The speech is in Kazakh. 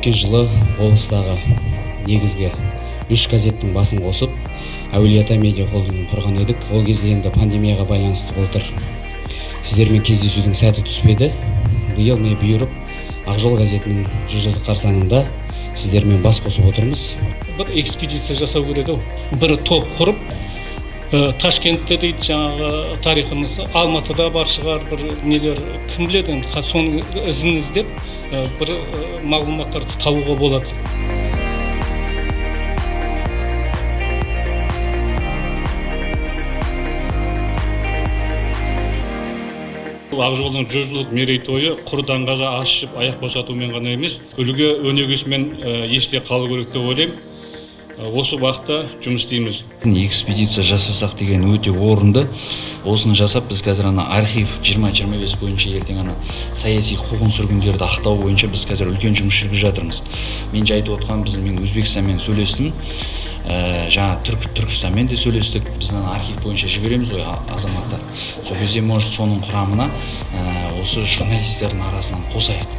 Өткен жылы облыстағы негізгі 3 газеттің басын қосып, Әулиеата медиа холдингін құрған едік. Ол кезде енді пандемияға байланысты былтыр сіздермен кездесудің сәті түспеді. Биыл міне бұйырып, Ақжол газетінің 100 жылдық қарсаңында сіздермен бас қосып отырмыз. Бір экспедиция жасау керек ау. Бір топ құрып, Ташкентте дейді жаңағы тарихымыз, Алматыда бар шығар, бір нелер, кім біледі енді, соның ізін іздеп, бір мағлұматтарды табуға болады. Ақжолдың 100 жылдық мерейтойы құр даңғаза ас ішіп аяқ босатумен ғана емес, үлгі өнегесімен есте қалу керек деп ойлаймын. Осы бағытта жұмыс істейміз. Экспедиция жасасақ деген өте орынды. Осыны жасап біз қазір ана архив 20-25 бойынша ертең ана саяси қуғын сүргіндерді ақтау бойынша біз қазір үлкен жұмыс жүргізіп жатырмыз. Мен жай айтып отқан, мен Өзбекстанмен сөйлестім. Жаңа Түркістанмен де сөйлестік. Біз ана архив бойынша жібереміз ғой азаматтар. Сол кезде, может, соның құрамына осы журналистердің арасынан қосайық.